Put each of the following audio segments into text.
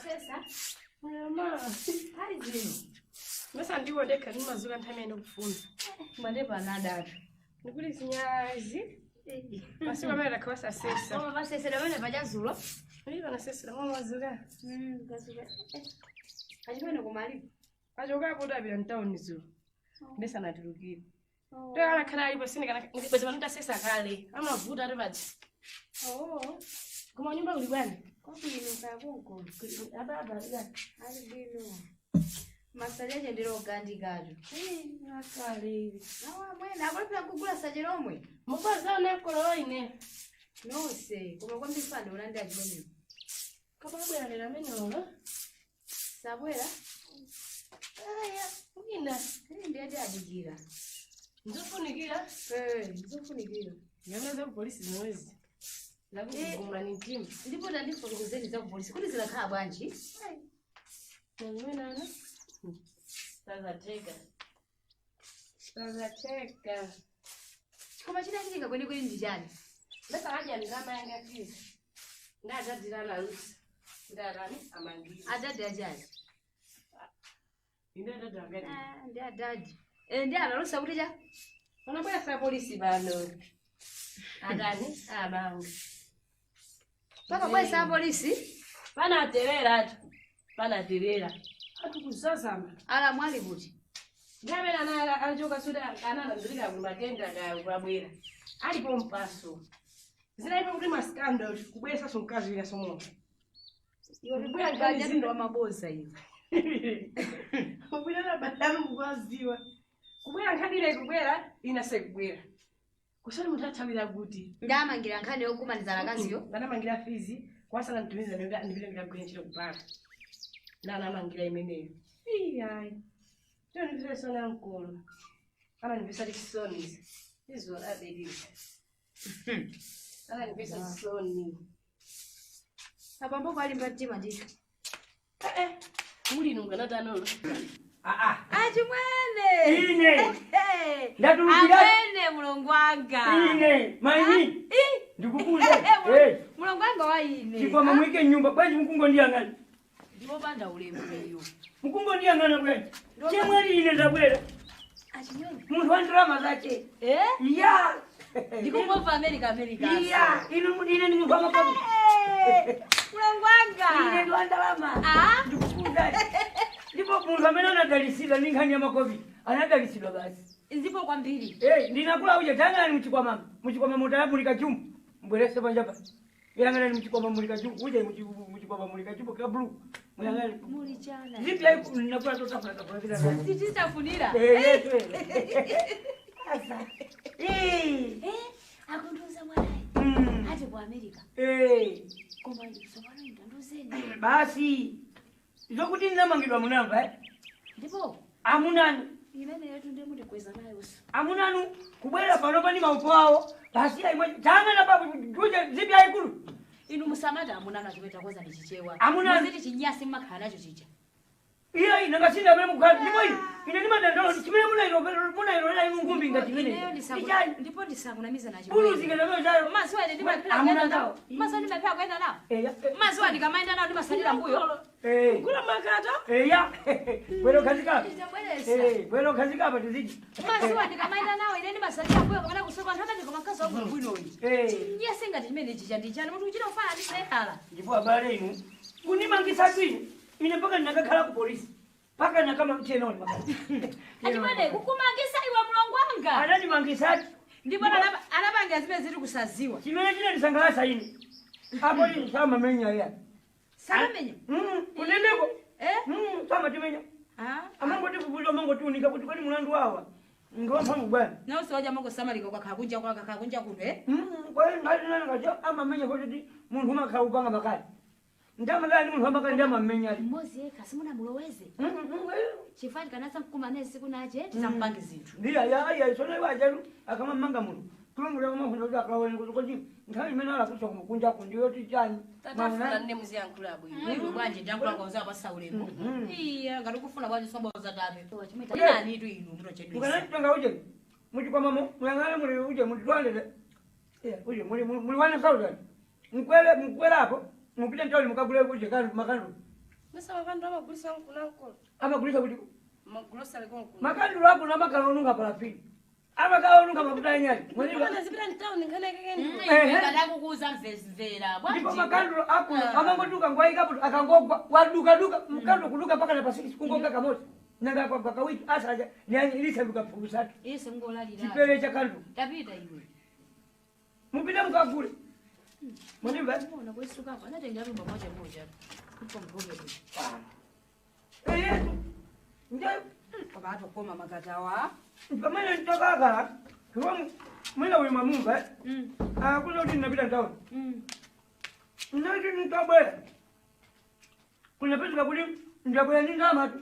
Masesa. Mama. Hali zino. Masa ndiwo ndekha ndimazuka nthawi imene ndikufuna. Mandepa anadatu. Ndikuti zinyazi. Masiku amene takhala sasesa. Koma pasesera pamene pachazulo. Ili panasesera mwa mazuka. Kazuka. Achimene kumalipo. Achokapo udapita mtawuni zulo. Ndisanatulukire. Toyo anakhala alipo sindikana ndibweza pano tasesa kale. Amavuta ati paja. Oh. Koma nyumba kuli bwanji? Kwabwino kakonko. Apa apa ali bwanji? Ali bwino. Masacheche ndilo ogandikatu. Akale. Nawa mwene akulipira kugula sache lomwe. Mubaza nakolo ine. Nonse koma kwambiri fandi unandi achimene. Kapabwera lero amenewo. Sabwera. Aya, mwina. Ndiyati adikira. Nzofunikira. Nzofunikira. Nyama za polisi zimwezi. Zakugumula ni mtima. Ndipo tandifotokozeni za kupolisi kuti zilakhala bwanji. Nalwenana. Sazateka. Sazateka. Koma chinachitika kwenikweni ndi chani? Besa haja ndalama yanga fizi. Ndadadira na rusi. Ndarani amangiza. Adadi achani? Ine adadi angati. Ah, ndi adadi. Ndi analusa kuti cha? Wanabwera sa polisi bano. Adani abanga. Paka bwesa apolisi? Panaterera atu. Panaterera. Atu kuzazama. Ala mwali kuti. Ndamene ana achoka suda ananazilika kumatenda kaya kulabwera. Alipo mpaso. Zinalipo kuti ma scandal kubwera saso mkazi wina somo. Iwe Kubwera nkhani ndi zina. wamaboza iwe. Kubwera na badamu mukwaziwa. Kubwera nkhani ile kubwera inase kubwera. Kusali munthu athawira kuti. Ndamangira nkhani yokumanizana kaziyo. Ndanamangira fizi kwasana mtumiza ndipita ndikagwira ntchito kupaka. Ndanamangira imeneyo. Iyayi. Ndiyo ndipita sona mkolo. Anandipisa chisoni. Izo adeliza. Anandipisa chisoni. Abambo kwalimba mtima ndithu. Eh eh. Muli nunganatanola. Ah, Achimwene! Ine. Hey! Ndatulukira. Amene mulongo wanga. Ine, maini. Ndikukuza. Eh, Mulongo wanga wa ine. chikwama mwike nyumba bwanji mukungondiyang'ana. Ndiwopanda ulemu iyo. Mukungondiyang'ana bwanji. Chemwali ine ndabwera. Achimwene. Munthu wa ndalama zache. Eh? Iya. Ndikungomva America America. Iya, ine ine ndi munthu wa makobi. Mulongo wanga. Ine ndi wa ndalama. Ah? Ndikukuza. Ndipo munthu amene anadalisidwa ndi nkhani ya makobi, anadalisidwa basi. Ndipo kwambiri. Eh, ndinakula uja tangani mchikwama. Mchikwama mutayapulika chumu. Mbwerese panja pa. Yang'anani mchikwama mulika chumu. Uje mchikwama mulika chumu ka blue. Muyang'ane. Muli chana. Zipi ayi nakula totafuna tafuna vila. Titafunira. Eh, yetu. Asa. Eh. Eh, akundiuza mwanayi. Ati ku America. Eh. Koma tsopano ndanduzeni. Basi. Zokuti ndinamangidwa munamva eh? Ndipo Amunanu. imene yetu ndiye mutikweza nayo. Amunanu kubwera pano pani maupo awo. Basi ayi tangana papo uje zipi ayikulu. Inu musamati amunanu achimene takoza ndi chichewa. Amunanu. Muziti chinyasi mmakhala nacho chija. Iyo inangasinda amene mukhala ndipo ine ine ndimadandaulo chimene munailolera inu ngumbi ngati Ineyo imene. Ichani ndipo ndisakunamiza nacho. buluzi ngati amene chayo. Mazuwa ine ndimaphera Amuna kuyenda nawo. nawo. Mazuwa ndimaphera kuyenda nawo. Eya. Mazuwa ndikamayenda nawo ndimasalira mbuyo. Eh. Kula makata. Eya. Bwero khazika. Nditabweresa. Eh, bwero khazika apa tiziji. Mazuwa ndikamayenda nawo ine ndimasalira mbuyo kapena kusoka anthu amati koma mkazi wangu bwinoyi. Eh. Chinyasi ngati chimene chija ndi chani munthu uchita kufana ndi sekhala. Ndipo abale inu kunimangisa kwini ine mpaka ndinakakhala ku polisi. Paka nakama mchenoni makati. Achimwene kukumangisa iwe mulongo wanga. Anandimangisati. Ndipo anapanga zimene ziri kusaziwa. Chimene chinandisangalatsa ine. Apo ine samamenya ya. Samamenya. Kunendeko. Eh? Samatimenya. Ah. Amangoti kubuza amangoti unika kuti kwani mulandu wawa. Ndiwamphamvu bwana. Nawe siwaja mangosamalika ukakhala kunja kwakakhala kunja kuno eh? Kwa hiyo ngati nani kacho amamenya kuti munthu umakhala upanga makali. Ndamakali munthu amakali ndamamenya. Mmodzi yekha simunamuloweze. Chifukwa tikanatsa mkumane siku nache tisampange zinthu. Ndiya ya ya sona iwa ajalu akamamanga munthu. Kulungula mafuna kuti akaone kuti kuti nthawi imene alakusa kumukunja kundiyo tichani. Tatafuna nne muziyankhula bwino. Iwe bwanje ndiyankhula ngauza pasa ulemu. Iya ngati ukufuna bwanje somboza tape. Eh. Inani tu inu mutochedwisa. Mukanachitenga uje muchikwamamo muyang'ane muli uje mutitwalire. Uje muli muli 1000. Mkwele mkwele apo mupite ntawuni mukagule uje kandu makandu. Mesa makandulo amagulisa nkunankolo. Amagulisa kuti? Magulosale konkuno. Makandulo ako namakala onunga palafini, amakala onunga mafuta anyali. Ndipana zipita mtown nkhanekekeni. Ngadakukuza mvera. Ndipo makandulo akuno amangoduka ngwaikapo akangogwa wadukaduka mkandulo kuduka mpaka na pasiki kungonga kamodzi nanga kwa kawiki asaja ilisaduka phulusatu. Ise ngolalira. Chipere cha kandulo. Tapita iwe. Mupite mukagule. Mwanimva? Ona kwesuka apa anatenga rumba moja moja. Kupa mgobe. Eyetu nje. Koma atokoma makatawa. Pamene ntokakala mwina uyu mamumva akuza kuti ndinapita mtawuni. Ndinati ntabwera kunapezeka kuti ndabwera ndi ndamatu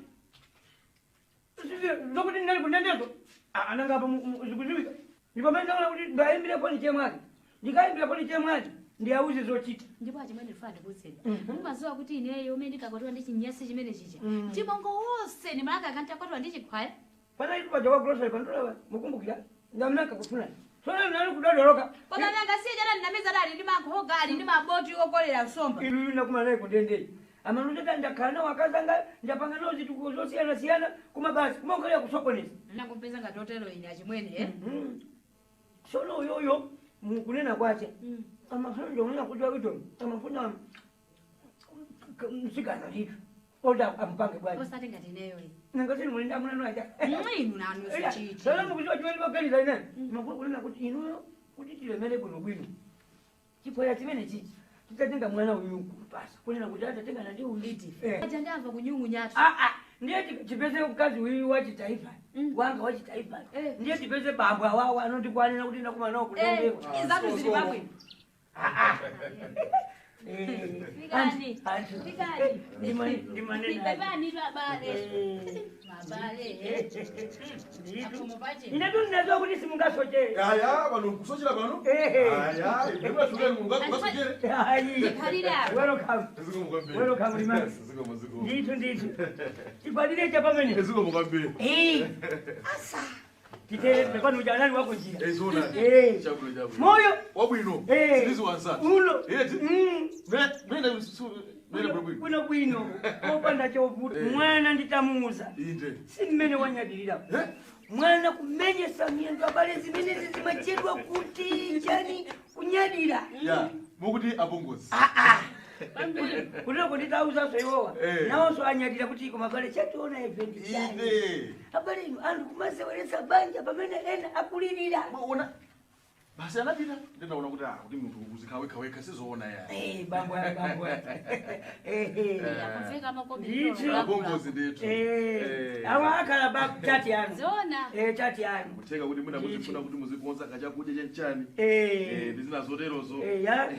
zokuti ndinali kunendezo ananga apa zikuziwika. Ndipamene ndaona kuti ndayimbire foni chemwali, ndikayimbira foni chemwali ndiyauze zochita. Ndipo achimene ndifuna ndikuwuzeni. Mhm. Mumaziwa kuti ineyo umene ndikakwatiwa ndi chinyasi chimene chicha. Mm. Timongo wonse ndimalaka kantakwatiwa ndi chikhwaya. Panali paja wa grocery pantola mukumbukira ndamnaka kufuna sona nali kudadoloka. Koma nanga siye chana ndinamiza dali ndi mankhoga ali ndi maboti okolera nsomba. Ilu nakumana kundendei amaluteta ndakhala nawo akazanga ndapanga nawo zitukuko zosiyana-siyana kuma basi kumankhalira kusokoneza. Nakupeza ngati otero ine achimwene eh. Sono uyoyo mukunena kwache amafuna ndokunena kuti wakuti amafuna msikana litu oda ampange bwaje. Osati ngati ineyo iyi. Nangasini mulinda munanu aja. Inu nanu sichiti. Sono mukuziwa chimene maganiza ine mafuna kunena kuti inuyo kuti tilemere bwino bwino chikwera chimene chichi titatenga mwana uyu kupasa kunena kuti atatengana ndi uyu. Aja ndamva kunyung'unyatu. Ah, ah, ndiye chipeze mkazi uyu wachitaifa wanga wachitaifa ndiye chipeze bambo awawa anondikwanira kuti ndakuma nawo kutendeko. Izatu zili pabwino. Fikani. Fikani. Ndimanena. Bebani abale. Abale. Akomo pache. Inetu ndinaziwa kuti simungasochere. Aya, pano kusochera pano. Ehe. Aya, ndikulasukira mungasochere. Ayi. Tikhalire apa. Welcome. Zikomo kwambiri. Welcome, Limani. Zikomo, zikomo. Ndithu ndithu. Tikwatire cha pamene. Zikomo kwambiri. Eh. Asa. Titere pepani uja anali wako njira. Ezona. Eh. Chabwino chabwino. Moyo. Wabwino. Eh. Silizi wansa. Uno. Eti. Mm. Mene mene bwino. Bwino bwino. Opanda chovuta. Eh. Mwana nditamuuza. Inde. Si mmene wanyadirira. Eh? Mwana kumenyesa miyendo abale zimenezi zimachedwa kuti chani kunyadira. Ya, mukuti apongozi. Kutero kuti tauzaso iwowa. Eh. Nawonso anyadira kuti koma abale chationa ife ndi chani. Inde. Abale inu anthu kumaseweretsa banja pamene ena akulirira. Maona. Basi anapita. Ndinaona kuti ah, kuti munthu kuzikhawe wekha sizoona ya. Eh, bambo ya bambo. Eh, eh. Akumveka makobi. Ndithu. Apongozi ndithu. Eh, awa akhala ba chati yanu. Zona. Eh, chati yanu. Kutheka kuti mwina muzifuna kuti muzikonza kachakudya chanchani. Eh. Eh, ndi zina zoterozo. Eh, ya.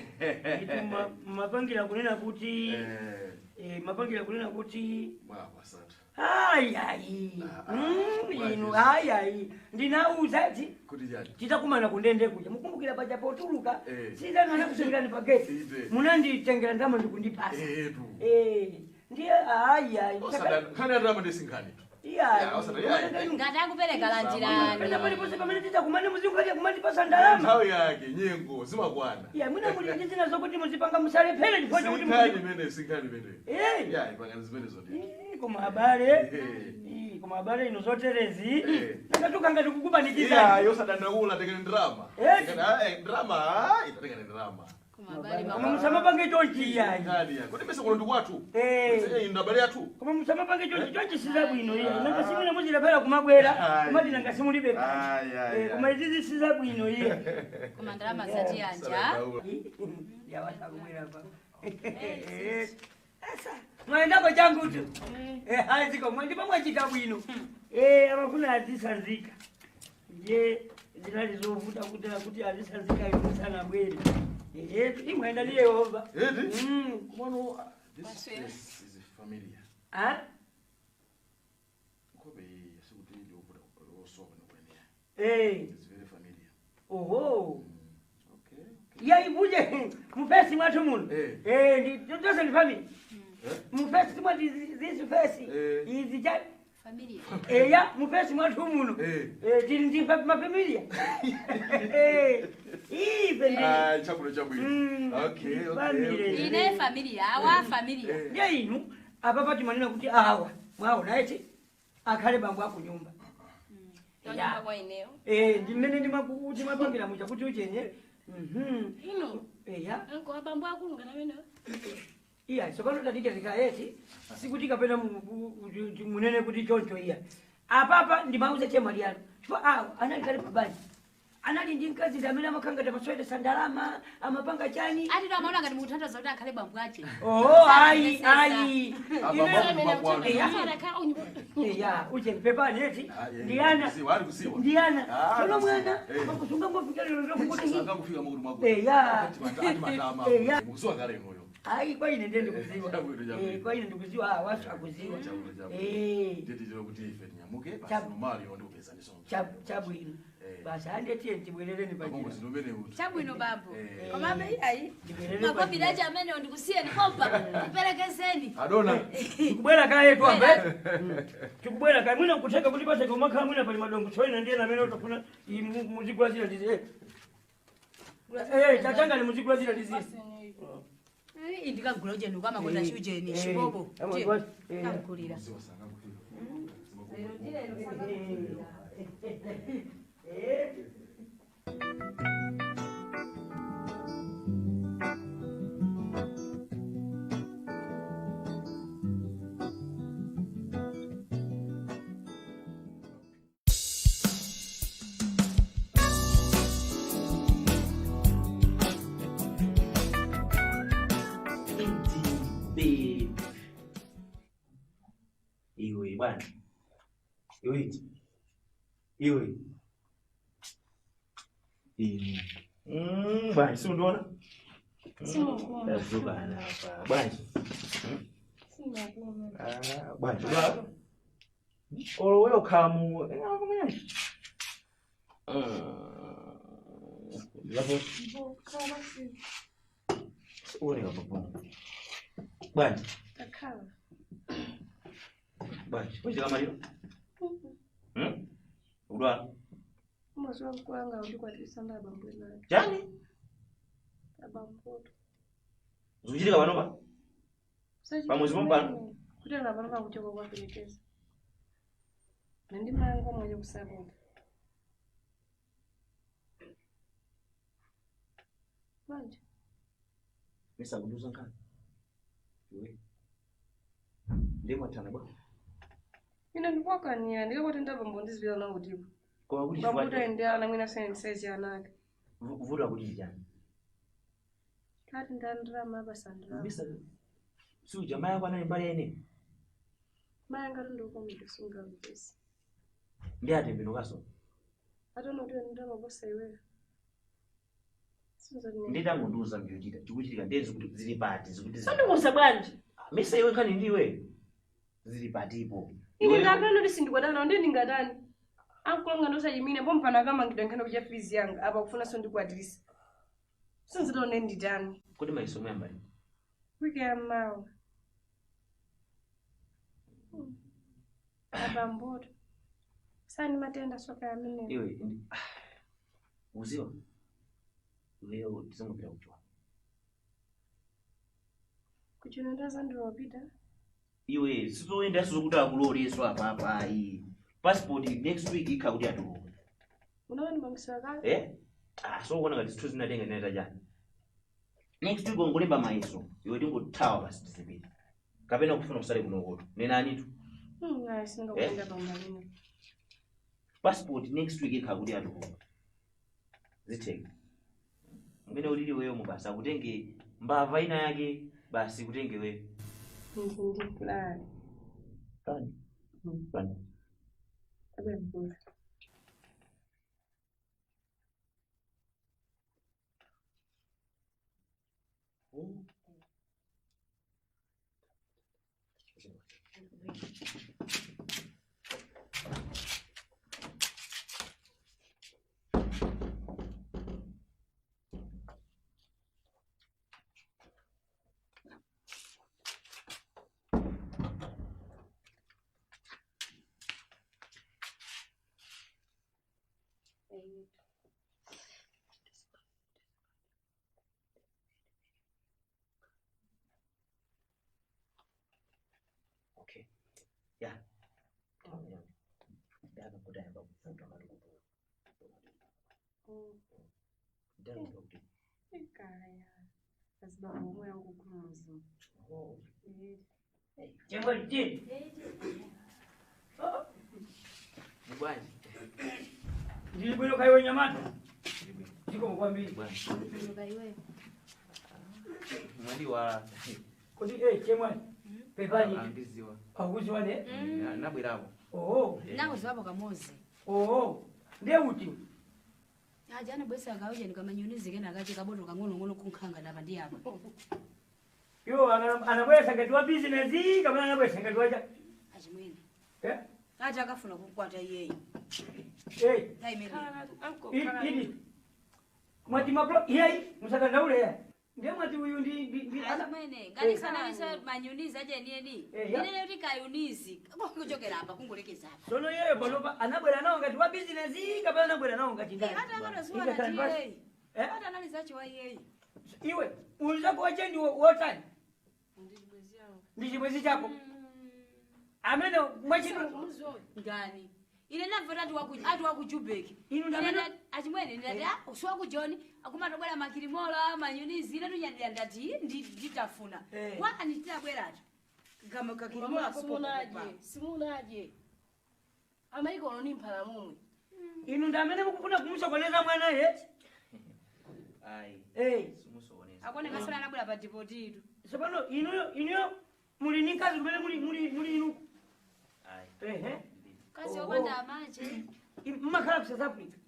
Ndithu mapangira kunena kuti Eh. eh, mapangira kunena kuti Mwa asante. ayi ayi. Ah, ah, Inu bwana. ayi ayi. Ndinauza ti Kuti chani? titakumana kundende kuja mukumbukira paja potuluka Eh. sizanu anakusengerani pageti Inde. munanditengera ndama ndikundipasa. Etu. Eh, ndiye ayi ayi. Osada nkhani atama ndisinkhani. Iyayi. Ya, osada, iyayi. Ngati akupereka landirani. Pena paliponse pamene titakumane muzikukati kumandipasa ndalama. Nthawi yake nyengo zimakwana. Iya, mwina muli ndi zina zokuti muzipanga musalephere chifukwa chokuti Sinkhani imene sinkhani imene. Eh. Ya, ipangani zimenezo ndithu. Koma abale, Eh. koma abale ino zoterezi Eh. nakatuka ngati Iya, kukupanikizani. yosadandaula tekeni ndrama. Eh. Tekeni ah, ndrama, ah, itatekeni ndrama. Koma abale Koma musamapange chonchi iyayi. Sinkhani ya. Kuti mese kuno ndi kwathu. Eh. Eh, ndo abale athu. Koma musamapange chonchi chonchi sizabwino iyayi. Ah. Nanga simuna muzilephera kumabwera Ayi. kumati nanga simulibe Ayi, ayi, Eh, koma izizi sizabwino iye. Koma ndalama zatiyanja. Sadandaula. Yawasakubwera pa. Asa. Mwaendako changutu. Eh, aziko mwandipa mwachita bwino. Eh, amafuna azisanzika. Ndiye zinali zovuta kuti kuti azisanzika inu musanabwere. Eh, imwenda ndi Yehova. Eti? Mm. Kumano, ah, this place is familiar. Ah? Nkhope iyi sikuti ndiovuta osoka nokwenera. Eh, It's very familiar. oho. Okay. okay. Ya ibuje mufesi mwathu muno. Eh. Eh, ndi tose ndi family. Eh? Mufesi mwati this fesi. Eh. Izi cha Familia. eya mufesi mwathu muno. Eh. Eh, tili ndi mafamilia. Eh. Ife ndi. Ah, chabwino chabwino. Mm. Okay, okay. Family. okay. Ine familia, awa familia. Eh. Ndiye inu Apa timanena kuti awa mwaona eti akhale bambo akunyumba. Nyumba kwa eneo. Ndimene ndimapangira muja kuti uchenye. Ino. Eya. Anko abambo akulunga namene. Iya, sopano tatite tikaeti sikuti kapena munene kuti choncho iya. Apapa ndimauze chemwali yanu. Chifukwa awa anali kale pabanja. Anali ndi mkazi amene amakhanga tapaswete sandalama, amapanga chani. Ati amaona ngati mukuthandiza kuti akhale bambo ache. Oh, ayi, ayi. Ine Eya, uje pepani eti. Ndiana. Ndiana. Sono mwana, makusunga ngofika lero ndokuti. Sanga kufika mukuru mwako. Eya. Eya. Mukuziwa kale inoyo. Ayi, kwa ine ndiye ndikuziwa. Kwa ine ndikuziwa, wasu akuziwa. Nditi chero kuti ife tinyamuke basi nomali yo ndikupeza nisonga. Chabwino. Basi andiye tibwerereni pachira. Chabwino bambo. Koma ayi ayi. Makobiraji amene ndikusiyeni pompa. Kuperekezeni. Adona. Tikubwera kaye tu ambe. Tikubwera kaye mwina nkutheka kuti paseke umakhala mwina pali madongo tsoina ndiye amene utafuna muzigula zina ndizi. Tatanga ni muzigula zina ndizi. Indikagula ujeni kwamakonda chiujeni chibobo. Kamkulira. Iwe bwana. Iwe. Iwe. Bwana, si undiona? Tazuka hapa. Bwana. Ah, bwana. Olo wewe kamu. Lapo. Uone hapo. Bwana. Takala. Bwana, wewe kama leo? Udwa. Umazuwa kwanga ulikwatirisana abambo nake. Chani? Abambo. Zujirika banoba? Pamuzi pompano. Kutanga banoba kuchoka kwa pelekeza. Ndi mango mwenye kusabona. Manje. Misa kuduza nkani. Iwe. Ndimo tana bwana. Ina ndikwaka ni ndikakotenda bambo ndizibira nangu ndipo. Kwa kuti bambo taendea na mwina sense yanake. Vura kuti chani. Kati ndandira basa ndira. Misa su jamaa yako anali mbali ene. Maya ngati ndiko sunga mpesi. Ndi atembe kaso. Atono kuti ndira mabosa iwe. Nditangondiuza mbiyochita chikuchitika ndezi kuti zili pati zikuti. Sandikuuza bwanji. Misa iwe nkhani ndiwe. Zili patipo. Ine ndakana kuti sindikwadana ndi ndingatani. Ankulonga ndosachimine pompana kamangidwa nkhani kucha fees yanga apa kufuna so ndikwatirisa. Sinzidone nditani. Kodi maisomo yambali. Wiki ya mawa. Abamboto. Sani matenda soka ya mine. Iwe uziwa. Leo tizongopita kuchwa. Kuchuna ndazandiro wapita. Iwe sizoenda sizokuda kuloleswa apa apa iyi. Passport next week ikhakuti atulo. Unaona mangisa kale? So kuona ngati zithu zinatenga inaita chani. Next week ongolemba maiso. Iwe tingothawa basi tizipita. Kapena kufuna kusale kunokoto. Nenani tu. Ayi singakupenda pambalini. Passport next week ikhakuti atulo. Zitheka. Ngene ulili wewe mubasa kutenge mbava ina yake basi kutenge wewe. Ndi plan. Plan. Plan. Abembo. Okay, ya ndaka kuti ayamba kuvuta matukutu ndalonga kuti Kaya. Azibambo omwe yangu kumuzi. Oh. Chemwali chini. Ni bwanji? Ndili bwino kaiwe nyamata. Zikomo kwambiri. Bwanji. Iwe. Mwali wa Kuti chemwali. Pepani. Andiziwa. Akuziwa ne? Nabwerapo. Oh. Nakuziwapo kamozi. Oh. Ndiye uti. Aja anabwesa akauja nikamanyunizi kena akache kaboto kang'onong'ono kunkhanga napa ndi apa. Yo anabwesa ngati wa business kapena anabwesa ngati wacha. Achimwene. Eh? Aja akafuna kukwata iyeyi. Eh. Taimene. Idi. Mwati mapro iyayi musakandaule ya. Ndiye mwati uyu ndi Achimwene, ngatisanamisa manyunizi aje enieni. Eh, ya. Inene kuti kayunizi kungochokera apa kungolekeza apa. Sono yeye panopa anabwera nawo ngati wa business kapena anabwera nawo ngati ndani. Ata akatoziwa Ingakhala nati basi. iyeyi. Eh? Ata analizacho wa iyeyi. Iwe unzako wache ndi wotani? Ndi chibwezi yangu. Ndi chibwezi chako. Amene mwachidwa Muzi oyo. Ngani? Ine ndamva ati waku ati waku Jubek. Inu ndamene Achimwene ndati ah usiwa ku John akumatobwera makilimola manyunizi ine tunyadira ndati nditafuna. Eh. Wani tinabweratu. Gama kakilimola Mama simunaje. Simunaje. Amaiko ono ni mphala mumwe. Inu ndamene mukufuna kumusokoneza mwana ye. Ayi. Eh. Simusokoneza. Akone kasala anabwera pa depotitu. Sopano inuyo muli ni kazi kumene muli inu. Ayi. Ehe. Kazi Oh. opanda amache. Mmakhala ku South Africa.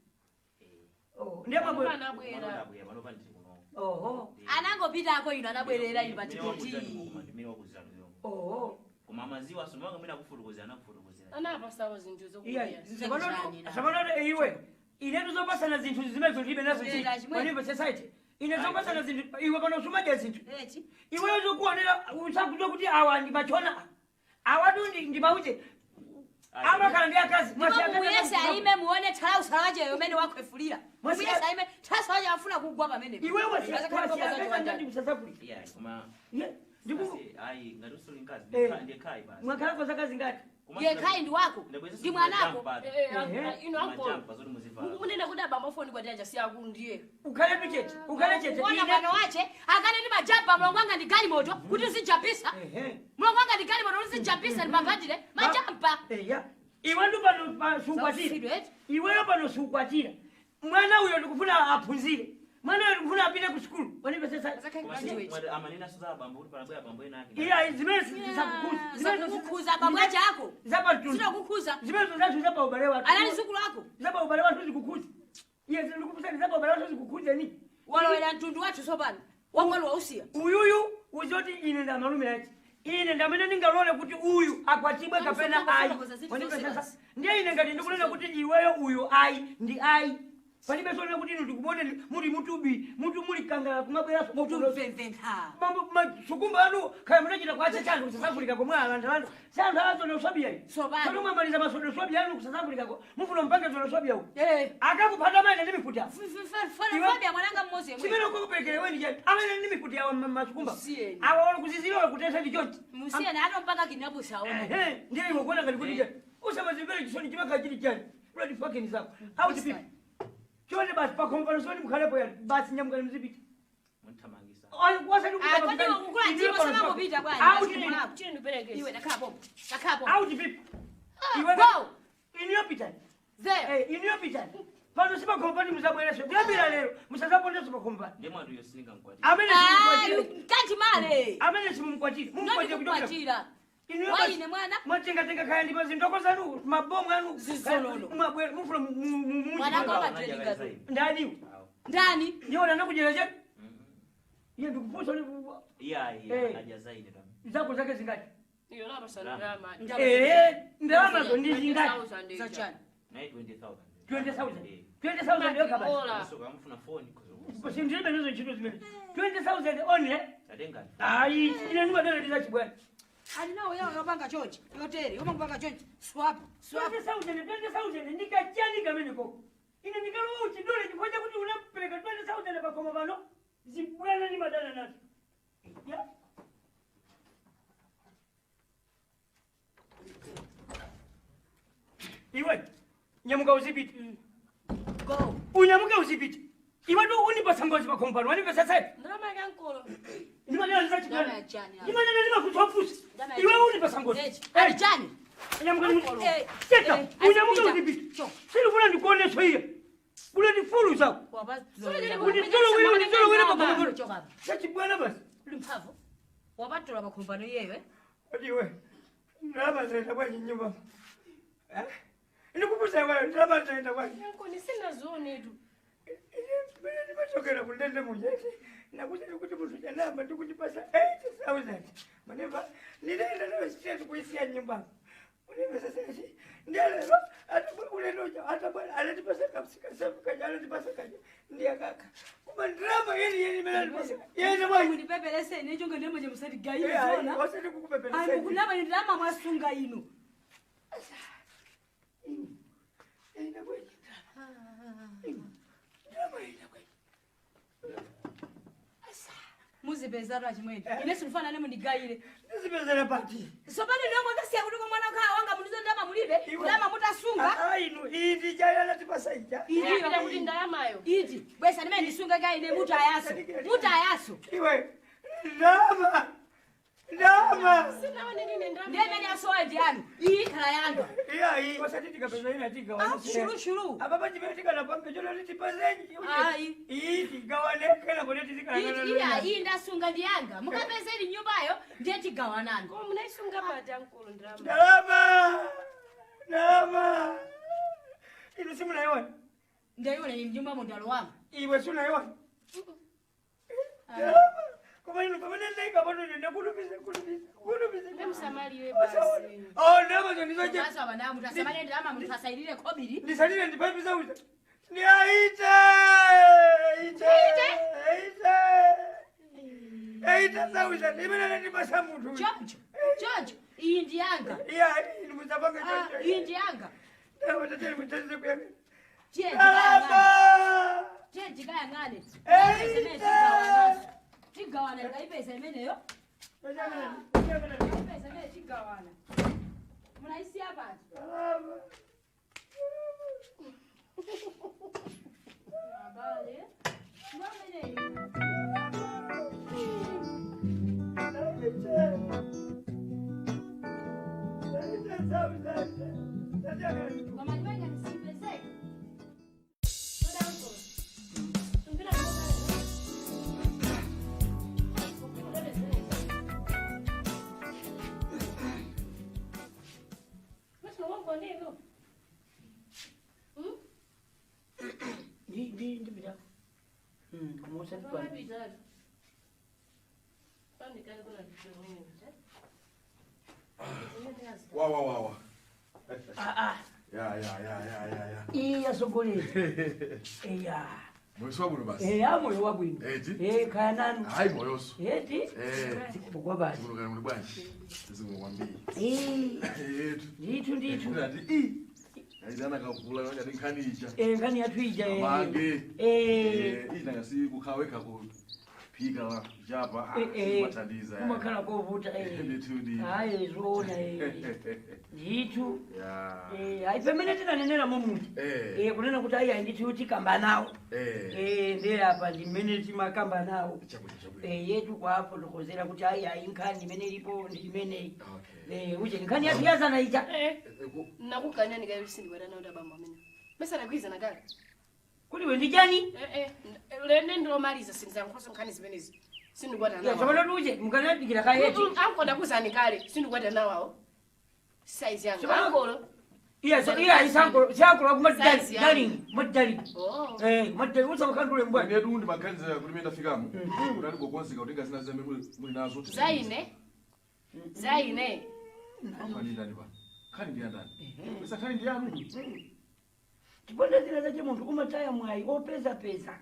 Oh, ndiye mabwera. Anabwera. Nabwera panopa ndili kuno. Oho. Anangopitako ino anabwerera ino pa depoti. Ndimene wakuzanu yo. Oho. Koma amaziwa asomanga mwina kufotokozera anakufotokozera. Anapasawo zinthu Iya, zokudya. sopano iwe. Ine tuzopasana zinthu zimene zilibe nazo Eh, zinthu. achimwene. Wanimba society. Ine zopasana zinthu iwe pano sumadya zinthu. Eti. Iwe zokuonera usakudziwa kuti awa ndi machona. Awatu ndi mauche. Amakhala ndi akazi. Ndipo muyese aime muone thalausa wacheyo umene wakhwefulira. Muyese aime thalausa wache afuna kugwa pamene. Iwe wasiyakeza ngati ku South Africa. Iya, koma Ye, ndiku ayi ngati usuli nkazi Eh. ndekhayi basi. mwakhala kwa zaka zingati? Yekhayi ndi wako. Ndi mwanako. Ino ankolo. Majampa zoti muzivala. Munena kuti abambo foni kwati aja siakulu ndiye. Ukhale tu chete, ukhale chete. Kuona mwana wache akane ndi majamba mlongo wanga ndi galimoto kuti uzijambisa. Ehe. Mlongo wanga ndi galimoto kuti uzijambisa ndi mapandire majamba. Eya. Iwe ndu pano sukwatira. Zausidwe, eti. Iweyo pano sukwatira. Mwana uyo ndikufuna aphunzire. Mwana uyo ndikufuna apite ku sukulu. Wanipesesa. Azakhale Koma graduate. amanena suza abambo kuti panabwera abambo ena ake. Iya, zimene zisakukhuza. Zakukhuza abambo ache ako. Zapa mtundu. Sinakukhuza. Zimene zathu zapa ubale wathu. Anali zukulu ako. Zapa ubale wathu zikukhuza. Iye ndikufusani zapa ubale wathu zikukhuza ni. Walowera mtundu wathu tsopano. Wangwalo wausiya. Uyuyu uzoti ine nda malume achi. Ine ndamene ndingalole kuti uyu akwatibwe kapena ayi. Wanipesesa. Ndiye ine ngati ndikunena kuti iweyo uyu ayi ndi ayi. Palibe sonena kuti inu ndikubone muli mutubi, mutu muli kangala kumabweraso Mutu mvemventha. Mambo masukumba anu kaya munachita kwache chanthu ku South Africa komwe alanda landa. Santhu azona uswabiya iyi. Tsopano. Tsono mwamaliza masodo swabia anu ku South Africa ko. Mufuna mpange zona swabia uku. Eh. Akakuphata maine ndi mifuti apo. Fobia mwananga mmozi yemwe. Chimene ukukuperekere weni chani. Amene ndi mifuti awa masukumba. Musiyeni. Awa olo kuzizira kutesa ndi chonchi. Musiyeni atompaka kinabusa ona. Ehe, ndiye iwe kuona ngati kuti chani. Usamazimvere chisoni chimaka chili chani. Bloody fucking zako. Out people. Chonde basi pakhompa soni mukhalepo yani. Basi nyamukani muzipita. Munthamangisa. Ah, kodi ukula dziko samangopita bwana. Out Chini ndiperekeze. Iwe nakhala pompo. Nakhala pompo. Out people. Iwe Go. Iniyo pitani. There. Eh, iniyo pitani. Pano sipakhompa muzabwereso. Kuyambira lero musazapondeso pakhompa. Ndiye mwati uyo siningamkwatira. Amene Ah, simumkwatira. kanti male. Amene simumkwatira. Mumkwatira kuchokera. Ndikukwatira. Iniyo Waine mwana. mwatengatenga kaya ndi mazindoko zanu, mabomu anu. Zizololo. Mabwera mufuna mu. Mwanangu amadredinga tu. Ndani? Ndani? Ndiye anakudyera chani? Iye ndikufunsa uli Iya, iya, Eh. adya zaine tam. zako zake zingati? Iyo napasa ndalama. Eh, ndalamazo ndi zingati? Zachani. Naye 20,000. 20,000. Eh. 20,000 yokha basi. Ola. So kamufuna phone kuzo. Sindilibe nazo ntchito zimene. 20,000 only. Tatenga. Ayi, ine ndimadana ndi zachibwana. Ali nawo yawo yopanga chonchi. Yotere, yomangopanga chonchi. Swap, swap. 20,000, 20,000 ndikachani kamene koko. Ine ndikalowa uchidole chifukwa chakuti unapereka 20,000 pakoma pano. Zibwana ndimadana nazo. Ya. Iwe nyamuka uzipita. Go. Unyamuke uzipita. Iwe ndo unipasa ngozi pakhompano wanipesa sai. Ndalama yake ankolo. Ndimanena Ndalama ya chani apa? Ndimanena ndimakutsopfusa. Ndalama ya Iwe chani. unipasa ngozi. Echi. Ali chani. Nyamuka Eh, Cheka, eh, unyamuke azipita. uzipita. Cho. Silifuna ndikuoneswe iye. Ulendifulu zako. Unitolowele pakhompano. Choka apa. Chachibwana basi. Uli mphamvu. Wapatula pakhompano iyeyo eh? Iwe, ndalama zaenda bwanji nyumba. Eh? Ndikukuza iwe, ndalama zaenda bwanji. Ankolo sinazione tu. Mene ndimachokera kundende mujeti. Nakuti ndikuti munthu chanamba ndikundipasa 80,000. Maneva, ndinaenda nayo straight kuisiya nyumba. Uneva sasa ati, ndalero, atabwa ulenoja, atabwa anatipasa kapsika sefu kaja, anatipasa kaja. Ndiye kaka. Kuma ndalama yeni yeni mene anatipasa. Yeni bwanji. Mundipepelese ine chonga ndiyama chamusati Eh, gayi ayi, zona. wasati kukupepelesa. Ayi mukunama ine ndalama mwasunga ino. Yenda bwanji. Ndalama yenda bwanji. Muzipezatu achimwene. Ine sindifana nemo ndigayire. Ndizipezera pati. Sopano ndiyo mwakasiya kuti kwa mwana wakhala wanga mundizo ndalama mulibe. Iwe. Ndalama mutasunga. Ah, inu iyi ndijaya anatipasa ija. Iyapita kuti ndalamayo. Iti. Bwesa ndimene ndisunga kayi ine mutu ayaso. Mutu ayaso. Iwe, ndalama. Ndalama. Sinaone nini ndalama. Ndiye imene yasowa ndi yanu. Iyi ikhala yanga. Iya, iyi. Wasati tikapeza ina tigawane. Ah, shuru shuru. Apa pachimene tikanapanga cholo titipazenji. Ayi. Iyi tigawane kena kuti Iti iya iyi ndasunga ndi yanga. Mukapezeni nyumbayo ndiye tigawanani. Koma munaisunga pati ankolo ndalama. Ndalama. Ndalama. Inu simunaiona. Ndayiona ine mnyumba mundalo wanga. Iwe sunaiona. Ndalama. Koma inu pamene ndaika pano ndakulumiza kulumiza kulumiza. Ndemsamaliwe basi. Oh, ndalama zo ndizoche. Maso abana mutu asamale ndalama mutu asairire kobiri. Ndisalire ndipapisa uza. Ndiaite! Ite! Ite! Ite sauza. Imene ndipasa munthu. Choncho. Choncho. Iyi ndi yanga. Iya, inu musapanga Ah, choncho. iyi ndi yanga. Ndalama tatene muthandize kuyang'ana. Tiye tikayang'ane. Ndalama! Tiye tikayang'ane. Ite! Tigawana tikaipeza imeneyo. Tachang'ana, tachang'ana. Tikaipeza imeneyo tigawana. Munaisiya pati. Ndalama. Abale. Mwameneyo. Ite! Ite sauza. Tachang'ana. Koma ndipenga ndisipezeke. Soda ankolo. Tumpira mboga. Masi wangu ndivyo. Ndipita. Koma usandipanda. Pamapita. Pandikali kuna vitu vingi. Wa wa wa wa. Ah, ah. Ya ya ya ya ya ya. Iya sogolera. Iya. Moyo wabwino basi. Eya moyo wabwino. Eti? Eh, kaya nanu. Hayi moyoso. Eti? Eh. Zikubukwa basi. Zikulukana muli bwanji. Zikumwambia. Eh, Yetu. ndithu ndithu. Ndati i. Aidana kavula ngati nkhani ija. Eh, nkhani yathu ija. eh. Amange. Eh. Eh, ina ngasi kukhaweka kuphika la japa. Eh, eh. Mathandiza. Kumakhala kovuta eh. Ndithu ndi. Hayi zoona eh. Ndithu. Ya. Eh, hayi pamene tinanenera mumuti. Eh. Eh, kunena kuti ayi ndithu tikamba nawo. Eh. Eh, ndiye apa ndimene timakamba nawo. Chabwino chabwino. Eh, yetu kwafotokozera kuti ayi ayi nkhani imene ilipo ndi imeneyi. Okay. Eh, uje nkhani yathu yazana ija. Eh. Eh, Nakukanya ndikayisindwa nawo tabambo amene. Mesa nagwirizana kale. Kuti we ndi chani? Eh eh. Lende ndilomaliza sindizankhoso nkhani zimenezi. Sindikwata Ya, nawo. tsopano tuje mukanadikira kayeti. Ankoda kuzani kale. Sindikwata nawo awo. Size yanga. Tsopano- Ankolo. Iya, so iya isankolo, sankolo kuma Size yanga. darling, madali. Oh. Eh, madali usamakhandule mbwa. Ine tu ndimaganiza kuti mene ndafikamo. Kuti andikokonzeka kutenga zina zimene muli nazo. Zaine. Zaine. Nkhani ndani pa? Nkhani ndi yandani? Mesa nkhani ndi yanu. Tiponda zina zache munthu umataya mwayi opeza peza.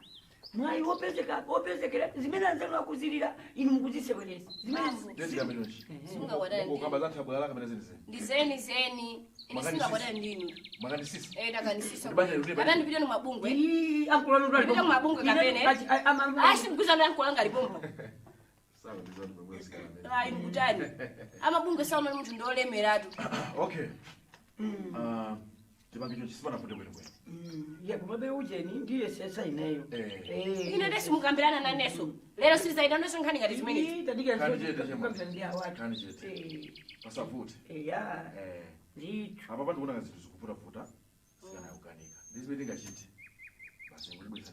Mwayi opezeka, opezekera zimene anzanu akuzilira inu mukuziseweresa. Zimene Ndendika menonji. Singakwata ndinu. Ukamba za nthabwala kamene zenizeni. Ndi zeni zeni. Ine Makani singakwata sisi. ndinu. Makandisisi. Eh ndakanisisa. Ndibanje ndibanje. Kapena ndipite nomabungwe. Ii, ankolo anu Ndipite kumabungwe kapene. Ayi mgwirizano yankola ngalipompa. Sawa ndizani mwezi kana. Ayi mkutani. Amabungwe saona munthu ndolemeratu. Okay. Ah, Tipange chonchi, sipanafute bwinobwino. Ye kumabe ujeni ndiye sesa ineyo. Eh. Ine ndesi mukambirana naneso lero sizaita nkhani ngati zimenezi. Kani chete chema. Ndi awatu. Kani chete. Pasavute. Ya. Eh. Ndithu. Apa pandikuona nga zinthu zikuvutavuta, sikanakukanika. Ndi zimene tingachite. Basi ngotibweza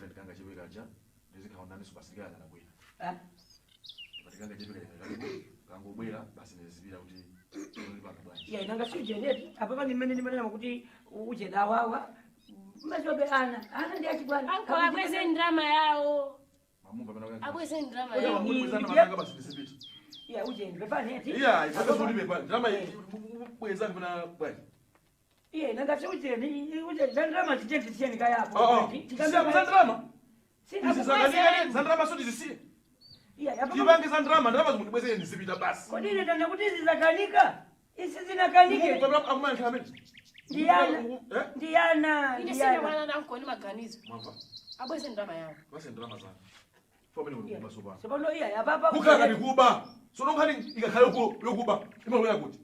ndikanga chepe kaja, ndizikhaonaniso basi ndikayang'ana bwino. Ah. Patikanga chepe kaja kalipo, kangobwera basi ndizipita kuti ndipanga bwanji. Ya inanga si ujeneti apa pani mmene ndimanena kuti ujeni awawa mazobe ana ana ndi achibwana. Anko abweze ndrama yawo. Mamumva pamene akuyankhula. Abweze ndrama Oya, yawo. mamubwezana makanga basi ndizipita. Ya ujeni pepani eti. Iya, ifake zolibe pa. Ndalama bweza kapena bwanji. Iye nanga si ujeni ujeni zandrama tijenti tiyeni kayapo. Oh, oh. Tisiya za ndalama. Sina. Za ndalama so tizisiye. Iya apa Tipange za ndalama, ndalama zimutibwezere ndizipita basi. kodi ine tanda kuti izi zakanika. Isi zinakanike. Kapena akumayankhula amene. Ndiyana. Eh? Ndiyana. Ine Ndiyana. sindikwana nanko ndi maganizo. Mwamva. Abweze ndrama yawo. Basi ndalama zanu. Fo pamene kuti kuba sopano. Tsopano iya apapa. Kukhala kati kuba. Sono nkhani ikakhala yokuba imalowera kuti.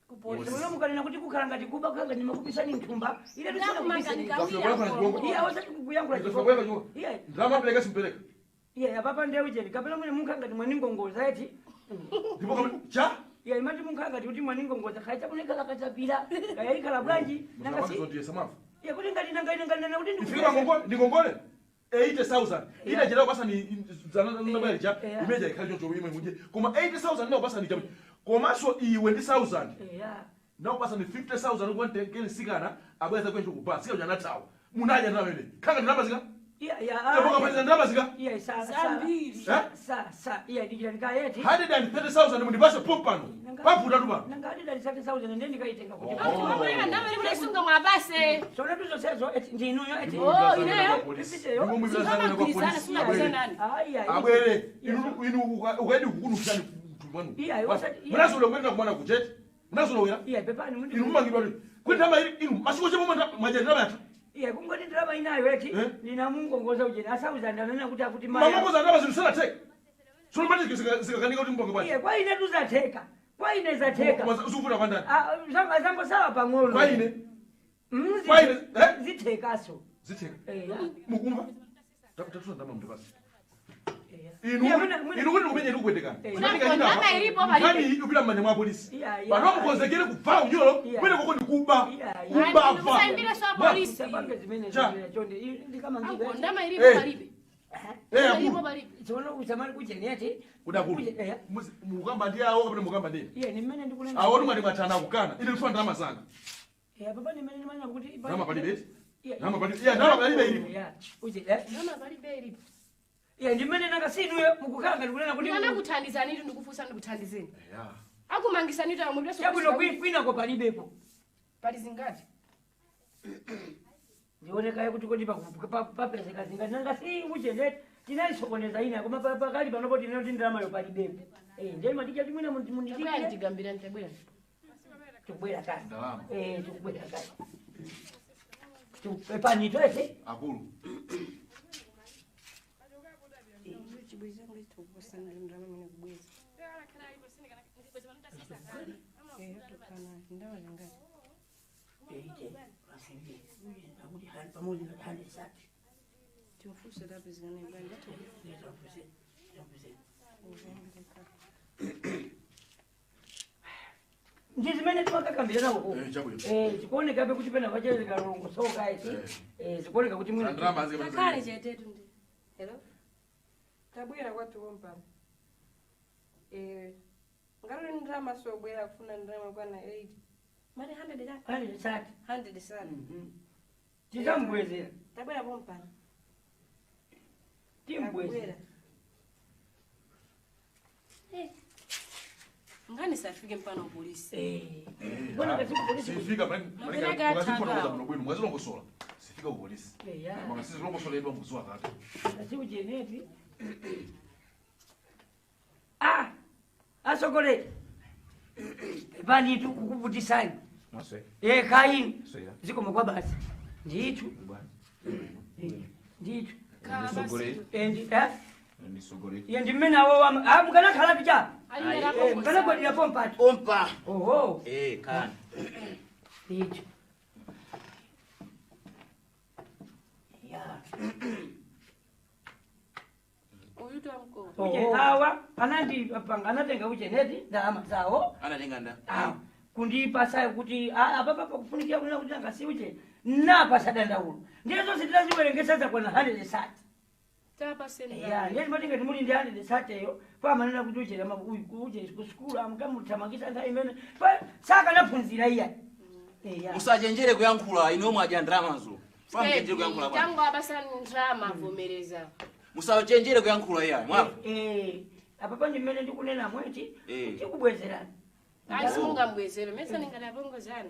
Kupolisi. Tsopano mukanena kuti kukhala ngati kuba kukhala ngati makupisani mthumba. Ine Ndakumangani tusina. kawiri anko. Iya osati kukuyankhula. Ndafika kuyankhula chifukwa. Iya. Ndalama pereka simpereka. Iya apapa ndiye ujeni kapena mwene munkhala ngati mwaningongoza eti. Ndipo kapena cha Iya imati munkhala ngati kuti mwaningongoza khaya chakunekhala kachapira. Kaya ikhala bwanji. Nanga si. Ndiyesa mwamva. Iya kuti ngati nanga ine ngati nana kuti Ifike pangongole ndingongole 80,000. Ine jera kupasa ni zana nabwera ja. Yeah. Imeja ikhali choncho imwe muje. Koma 80,000 ndakupasa ni chabe. Komanso iwe ndi 1,000. Iya. Ndakupasa ni 50,000 kuti nditengere sikana abweza kwencho kuba. Sika janathawa. Munaja ndalama imene. Khanga ndalama zika. Iya iya. Ndipo kapeza ndalama zika. Iya sa sa. Zambiri. Eh? Sa sa. Iya ndikira ndikayeti. 130,000 mundipase pompano. Pavuta tu pano. Nanga adi dali 30,000 ndiye ndikaitenga kuti. Oh. Anko mabwera ndalama ili kuti isunga mwabase. Tsopano tuzonsezo eti ndinuyo eti. Oh, ineyo? Ndingomwibira Singamagwirizana sungabwezanani. Ayi ayi. Abwere inu inu ukaidi kukunukisani mtumwanu. Iya, iya. Munazolowera kuenda kumwana kuchete. Munazolowera. Iya pepani mundi. Inu mumangidwa lini? Kuti ndalama ili inu masiku chepo mwaja ndalama yathu. Iya kungoti ndalama inayo eti. Eh? Ndinamungongoza ujeni asauzanda anena kuti akuti maya. Mamongoza ndalama zinu sanateke. Sono mati zikakanika kuti mpange bwanji. Iye kwa ine tuzatheka. Kwa ine zatheka. Zikuvuta kwa ndani. Ah, zangosawa pang'ono. Kwa ine Mm, Kwa ine, eh? zithekaso. zitheka. Eya. Mukumva? Tatuza ndalama mndipasi. Eya. Inu Iya, mwina- inu kuti kumenye ndikukwendekana. Eh. Ndalama ilipo palibe. Nkhani ikupita m'manja mwa polisi. Iya, iya. Pano mukonzekere kuvala unyolo Iya. kumene koko ndikuba. Iya, iya. Kumbava. Musaimbire swa polisi. Usapange zimene Cha. zimene chonde ndikamangidwa. Anko ndalama ilipo Eh. palibe. Eh, Ndalama ilipo akulu. palibe. Tsono usamali kujeneti. Kudakulu. Eya. Mukamba ndi awo kapena mukamba ndi ine. Iye ni mmene ndikunena. Awo mwati mwathana kukana. Ine ndifuna ndalama zanga. Eya papa ni mmene ndimanena kuti Ndalama palibe eti? Iya. Ndalama palibe. Iya, ndalama palibe ilipo. Iya. Uje eh. Ndalama palibe ilipo. Iya ndi mmene nanga sinuyo mukukhala ngati kunena kuti Ndinakuthandizani itu ndikufunsa ndikuthandizeni. Eya. Akumangisani itu amwe chabwino kwinako palibepo. Pali zingati? Ndionekayo kuti kodi papezeka zingati nanga si ucheneti tinaisokoneza ina koma pakali panopo tinoti ndalamayo palibepo. Eh, ndiye maticha timwina Tabwera mundidikire ndigambira ntabwera. tikubwera kale. Ndalama. Eh, tikubwera kale. Panito ese. Akulu. Chibwezi changu chitokuposana ndalama imene kubweza. Eh, tokana ndalama zingati? Pamodzi ngati 130. Timfunse tapezekana ibali. Ndi zimene timakakambirana uko. Eh, chabwino. Eh, zikuonekabe kuti pena pachezeka esi. Eh, zikuoneka kuti mwina Ndalama azike Ngakhale chetetu ndi. Hello? Tabwera kwathu kompano. Eh, ngalole ndalama sobwera kufuna ndalama kwana 8. Mali 100 la? 130. 100 sana. Tizambwezera. Tabwera pompano. Timbwezera. Ngani safike mpano polisi. Eh. Mbona kasi polisi? Sifika Mapereka mwazifotokoza atagawo. muno bwino mwazilongosola. Sifika ku polisi. Eya. Koma sizilongosoledwa muzuwa kake. Kasi ujeneti. Ah! Asogole. Panitu kukuvutisani. Mwaswera. Eh, kaini. Swera. Zikomo kwa basi. Ndithu. Bwana. Ndithu. Ndisogolere. Eh, ndi eh? Ndisogolere. Iye ndi mmene awo wama. Ah, mukanakhala picha. Alinera Eh, mukanagwadira pompati. Ompa. Oho. Eh, kani. Ndithu. Uyu tamko. Uje awa anandipanga anatenga ucheneti ndalama zawo. Anatenga nda. Kundipasa kuti apapa pakufunikia kunena kuti angasi uje napasa dandaulo. Ndiye zonse tinaziwerengesa zakwana 130. Tapaseni. Ya, ndiye timatinga timuli ndi 130 eyo pamanena kuti uje uje kusukulu amkamuthamangisa nthawi imene sakanaphunzira iya. Eya. Musachenjere kuyankhula inu omwe adya ndalamazo. Famchenjere kuyankhula bwana. Tangu abasani ndrama avomereza. Musachenjere kuyankhula iyayi mwapa. Apapa ndi mmene ndikunena mweti Eh. tikubwezerani. Asi mungambwezere mese ningalapongozana.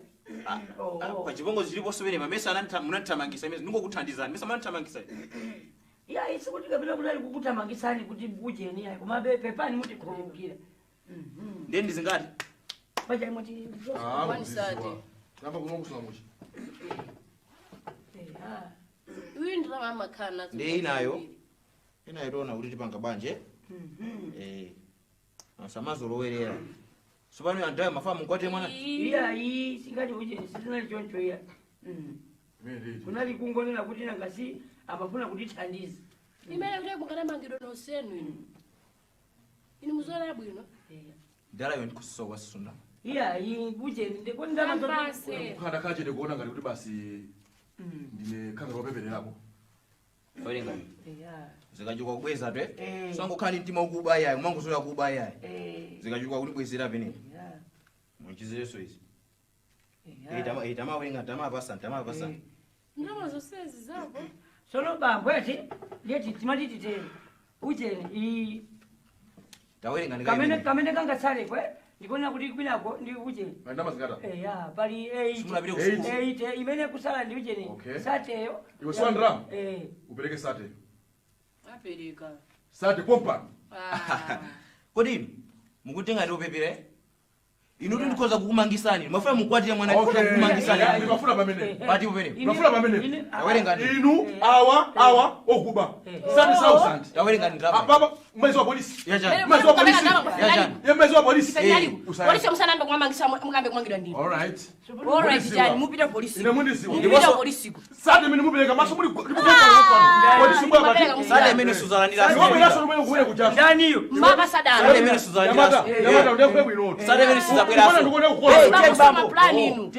Pa chipongozi chiliponso pene pamese munandithamangisa imene ndingokuthandizani mese munandithamangisa. Ya isi kuti kapena kuti kukuthamangisani kuti ujeni yayi koma pepani mutikhululukira. Ndiye ndizingati. Pacha mwati. Tamba kunokusula muchi. Uyu ndrama amakhala nazo. Ndiye inayo. Inayo tiona kuti tipanga banje. Asamazolowerera. Sopano andayo mafamu mkwate mwana. Iya iyi singati ujeni sizinali choncho iya. Kunali kungonena kuti nangasi amafuna kutithandiza. Imene kuti munganamangidwa nonsenu inu. Inu muzoona bwino. Ndalayo ndikusowa sisunda. Iya iyi ujeni ndikondama Ampase. Kukhala kachete kuona ngati kuti basi ndine khanga lopepererako. Olenga. Iya. Zikachuka kubweza twe. Eh. Sangokhala ndi mtima ukuba iyayi umangosowa kuba iyayi. Eh. Zikachuka kutibwezera pene. Iya. Muchizireso izi. Iya. Tamawerenga tamapasa tamapasa. Ndrama zonsezi zako. Sono bambo eti leti timati titere ujeni iyi Tawerenga kamene ndikaimene. kamene kangatsale kwe ndikuona kuti kwinako ndi ujeni. Ndalama zingati? Eya pali 8. Simunapite ku sukulu. 8 imene kusala ndi ujeni. Okay. Sateyo. Iwe siwa ndalama? Eh. Upereke sate. Apereka. Sate pompa. Kodi inu mukutenga ndi opepera? Inu ndikhoza kukumangisani. Mafuna mukwatire mwana Okay. kukumangisani. Ndimafuna pamene. Pati pamene. Ndimafuna pamene. Tawerenga ndi. Inu awa awa okuba. 30,000. Tawerenga ndi ndalama. Baba mwezi wa polisi. Yachani. Mwezi wa polisi. Yachani. Ye mwezi wa polisi. Polisi musanambe kumamangisa mukambe kumangidwa ndini. All right. All right jani mupita polisi. Ine mundiziwa. Mupita polisi. Sate mene mupereka maso muli polisi mbwa bati. Sate imene suzalandira. Iwe mweraso lumene kuwere kujaso. Ndaniyo. Maka sadala. Sate imene suzalandira. Yamata, yamata ndiyakwe bwino. Sate imene sizabweraso. Mbona ndikuone kukola. Bakusoma plan inu.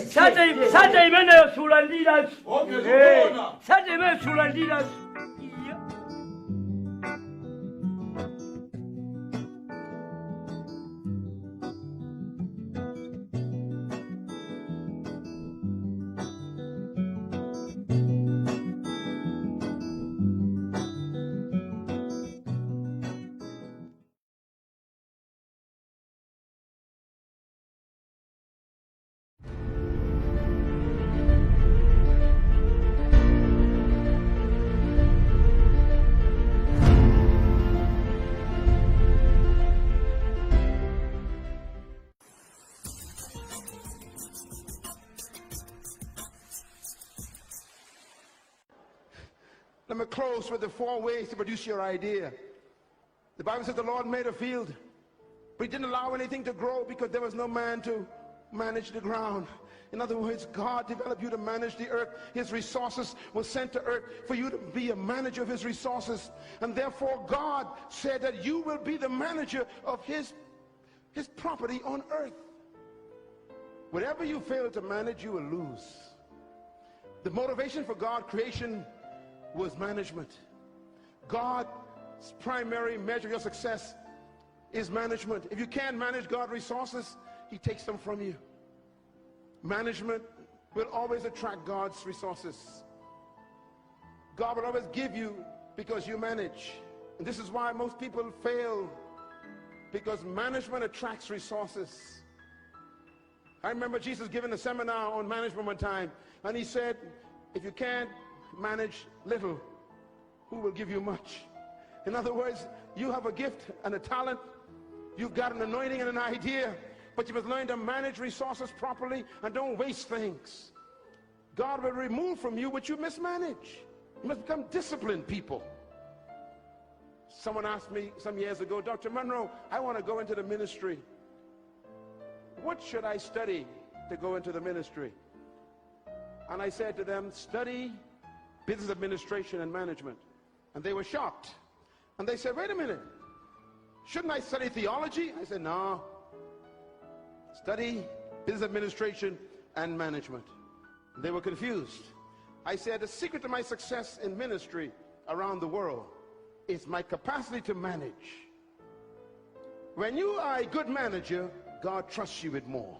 Sate sate imeneyo sulandira. Okay, zikuona. Sate imeneyo sulandira. Iya. Let me close with the 4 ways to produce your idea. The Bible says the Lord made a field, but he didn't allow anything to grow because there was no man to manage the ground. In other words, God developed you to manage the earth. His resources were sent to earth for you to be a manager of his resources. And therefore, God said that you will be the manager of his property on earth. Whatever you fail to manage, you will lose. The motivation for God's creation was management. God's primary measure of your success is management. If you can't manage God's resources, he takes them from you. Management will always attract God's resources. God will always give you because you manage. And this is why most people fail, because management attracts resources. I remember Jesus giving a seminar on management one time, and he said, if you can't manage little, who will give you much? In other words, you have a gift and a talent. You've got an anointing and an idea, but you must learn to manage resources properly and don't waste things. God will remove from you what you mismanage. You must become disciplined people. Someone asked me some years ago, Dr. Munroe, I want to go into the ministry. What should I study to go into the ministry? And I said to them, study Business administration and management. And they were shocked. And they said, wait a minute, shouldn't I study theology? I said, no. Study business administration and management. And they were confused. I said, the secret to my success in ministry around the world is my capacity to manage. When you are a good manager, God trusts you with more.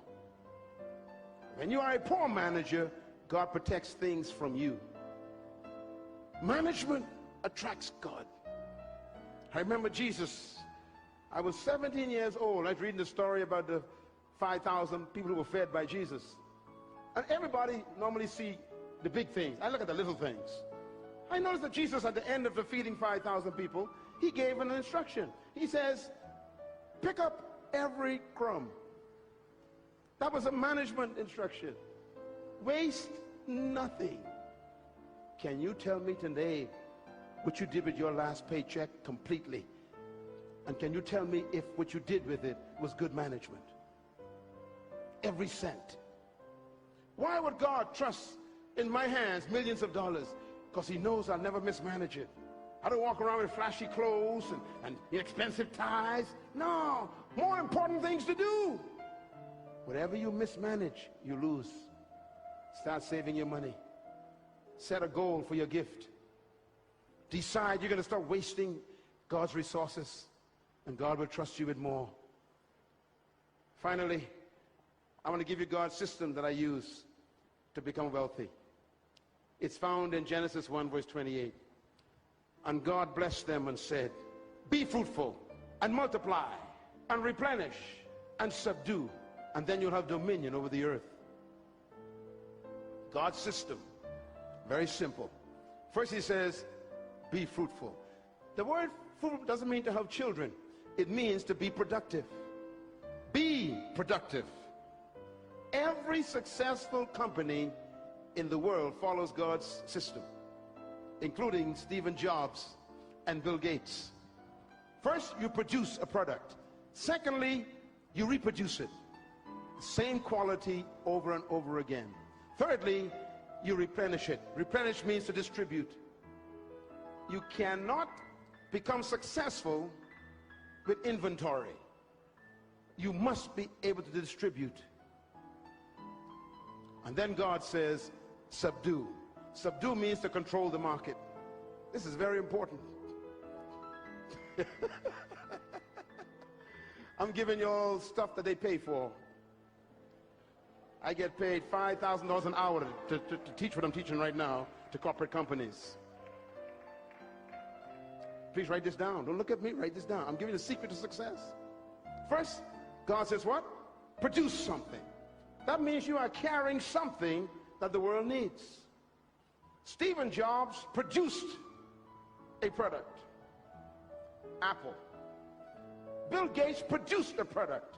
When you are a poor manager, God protects things from you. Management attracts God. I remember Jesus. I was 17 years old. I was reading the story about the 5,000 people who were fed by Jesus. And everybody normally see the big things. I look at the little things. I noticed that Jesus, at the end of the feeding 5,000 people, he gave an instruction. He says, pick up every crumb. That was a management instruction. Waste nothing. Can you tell me today what you did with your last paycheck completely? And can you tell me if what you did with it was good management? Every cent. Why would God trust in my hands millions of dollars? Because he knows I'll never mismanage it. I don't walk around with flashy clothes and expensive ties. No, more important things to do. Whatever you mismanage, you lose. Start saving your money. Set a goal for your gift. Decide you're going to start wasting God's resources, and God will trust you with more. Finally, I want to give you God's system that I use to become wealthy. It's found in Genesis 1, verse 28. And God blessed them and said, be fruitful and multiply and replenish and subdue, and then you'll have dominion over the earth. God's system, very simple. First he says, be fruitful. The word fruitful doesn't mean to have children. It means to be productive. Be productive. Every successful company in the world follows God's system, including Stephen Jobs and Bill Gates. First, you produce a product. Secondly, you reproduce it. Same quality over and over again. Thirdly, you replenish it. Replenish means to distribute. You cannot become successful with inventory. You must be able to distribute. And then God says, subdue. Subdue means to control the market. This is very important. I'm giving you all stuff that they pay for. I get paid $5,000 an hour to teach what I'm teaching right now to corporate companies. Please write this down. Don't look at me. Write this down. I'm giving you the secret to success. First, God says what? Produce something. That means you are carrying something that the world needs. Stephen Jobs produced a product, Apple. Bill Gates produced a product,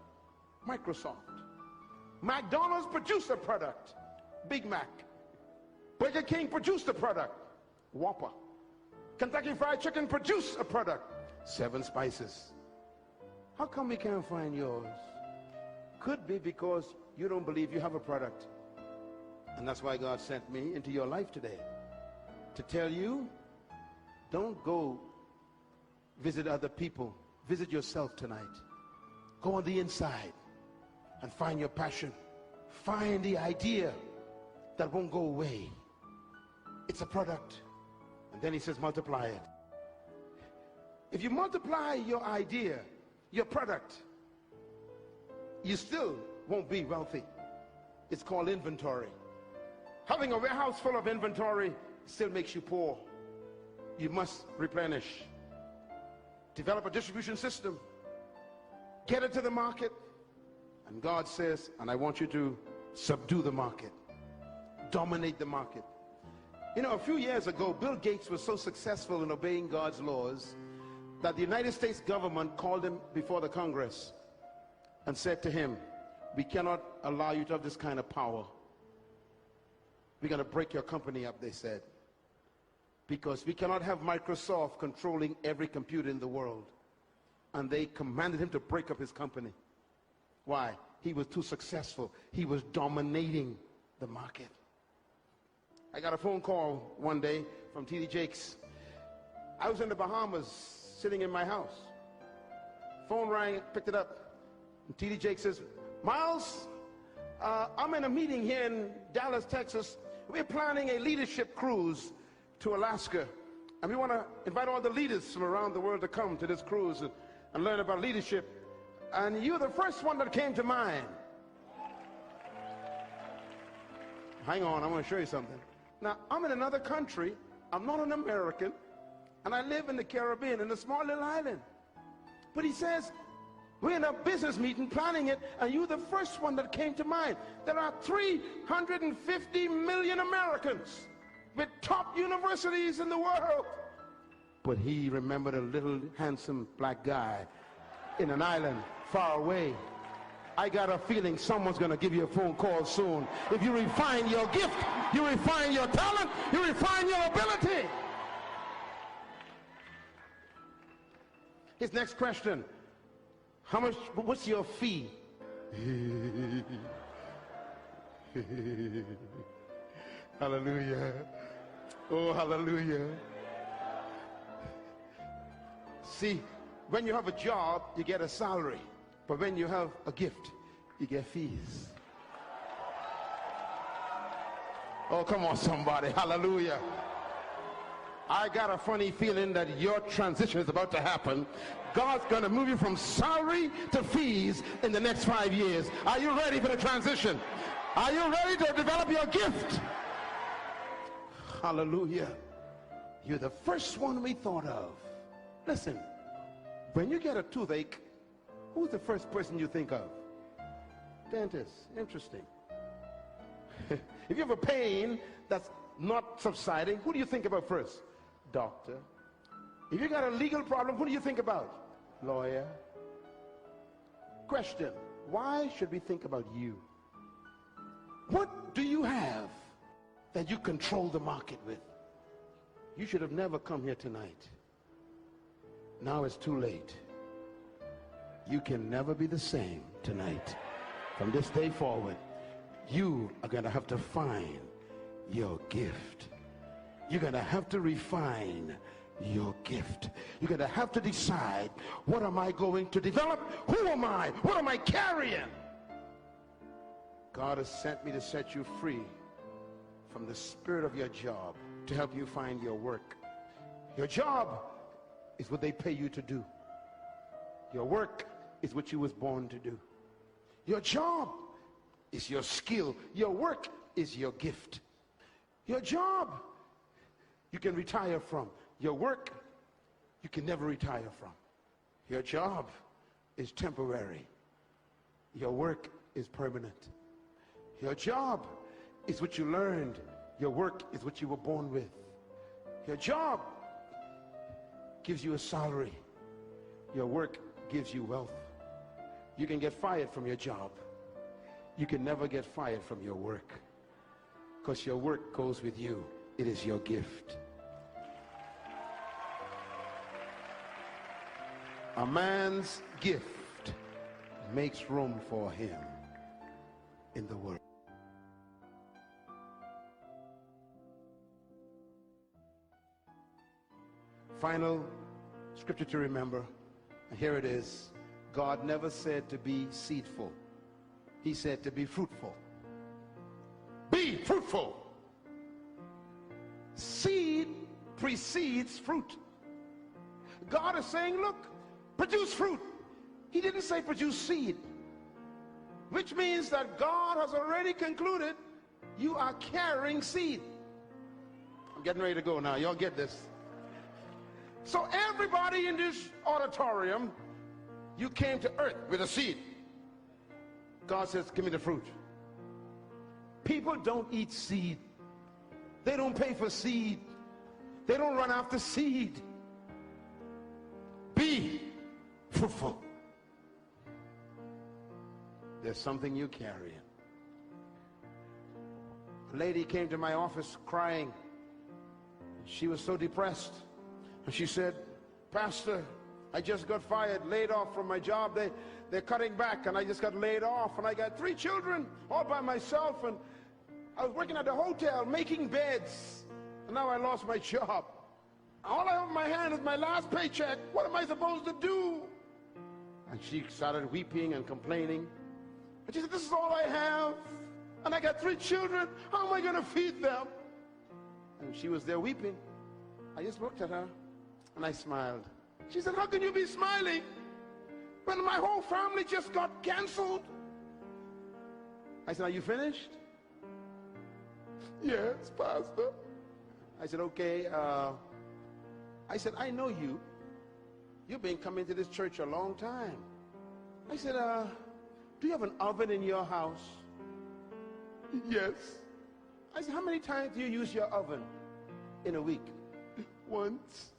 Microsoft. McDonald's produced a product, Big Mac. Burger King produced a product, Whopper. Kentucky Fried Chicken produced a product, 7 Spices. How come we can't find yours? Could be because you don't believe you have a product. And that's why God sent me into your life today, to tell you, don't go visit other people. Visit yourself tonight. Go on the inside and find your passion. Find the idea that won't go away. It's a product. And then he says, multiply it. If you multiply your idea, your product, you still won't be wealthy. It's called inventory. Having a warehouse full of inventory still makes you poor. You must replenish. Develop a distribution system. Get it to the market. And God says, and I want you to subdue the market. Dominate the market. You know, a few years ago, Bill Gates was so successful in obeying God's laws that the United States government called him before the Congress and said to him, we cannot allow you to have this kind of power. We're going to break your company up, they said, because we cannot have Microsoft controlling every computer in the world. And they commanded him to break up his company. Why? He was too successful. He was dominating the market. I got a phone call one day from T.D. Jakes. I was in the Bahamas, sitting in my house. Phone rang, picked it up. And T.D. Jakes says, Miles, I'm in a meeting here in Dallas, Texas. We're planning a leadership cruise to Alaska. And we want to invite all the leaders from around the world to come to this cruise and learn about leadership. And you're the first one that came to mind. Hang on, I want to show you something. Now, I'm in another country. I'm not an American. And I live in the Caribbean, in a small little island. But he says, we're in a business meeting planning it, and you're the first one that came to mind. There are 350 million Americans with top universities in the world. But he remembered a little handsome black guy in an island far away. I got a feeling someone's going to give you a phone call soon. If you refine your gift, you refine your talent, you refine your ability. His next question, how much, what's your fee? Hallelujah. Oh, hallelujah. See, when you have a job, you get a salary. But when you have a gift, you get fees. Oh, come on, somebody. Hallelujah. I got a funny feeling that your transition is about to happen. God's going to move you from salary to fees in the next 5 years. Are you ready for the transition? Are you ready to develop your gift? Hallelujah. You're the first one we thought of. Listen, when you get a toothache, who's the first person you think of? Dentist. Interesting. If you have a pain that's not subsiding, who do you think about first? Doctor. If you got a legal problem, who do you think about? Lawyer. Question, why should we think about you? What do you have that you control the market with? You should have never come here tonight. Now it's too late. You can never be the same tonight. From this day forward, you are going to have to find your gift. You're going to have to refine your gift. You're going to have to decide, what am I going to develop? Who am I? What am I carrying? God has sent me to set you free from the spirit of your job to help you find your work. Your job is what they pay you to do. Your work is what you was born to do. Your job is your skill. Your work is your gift. Your job, you can retire from. Your work, you can never retire from. Your job is temporary. Your work is permanent. Your job is what you learned. Your work is what you were born with. Your job gives you a salary. Your work gives you wealth. You can get fired from your job. You can never get fired from your work, because your work goes with you. It is your gift. A man's gift makes room for him in the world. Final scripture to remember, and here it is. God never said to be seedful. He said to be fruitful. Be fruitful. Seed precedes fruit. God is saying, look, produce fruit. He didn't say produce seed, which means that God has already concluded you are carrying seed. I'm getting ready to go now. Y'all get this. So everybody in this auditorium, you came to earth with a seed. God says, give me the fruit. People don't eat seed. They don't pay for seed. They don't run after seed. Be fruitful. There's something you're carrying. A lady came to my office crying. She was so depressed. And she said, Pastor, I just got fired, laid off from my job. They're cutting back, and I just got laid off, and I got 3 children all by myself, and I was working at the hotel making beds, and now I lost my job. All I have in my hand is my last paycheck. What am I supposed to do? And she started weeping and complaining. And she said, this is all I have. And I got 3 children. How am I going to feed them? And she was there weeping. I just looked at her and I smiled. She said, how can you be smiling when my whole family just got canceled? I said, are you finished? Yes, Pastor. I said, okay. I said, I know you. You've been coming to this church a long time. I said, do you have an oven in your house? Yes. I said, how many times do you use your oven in a week? Once.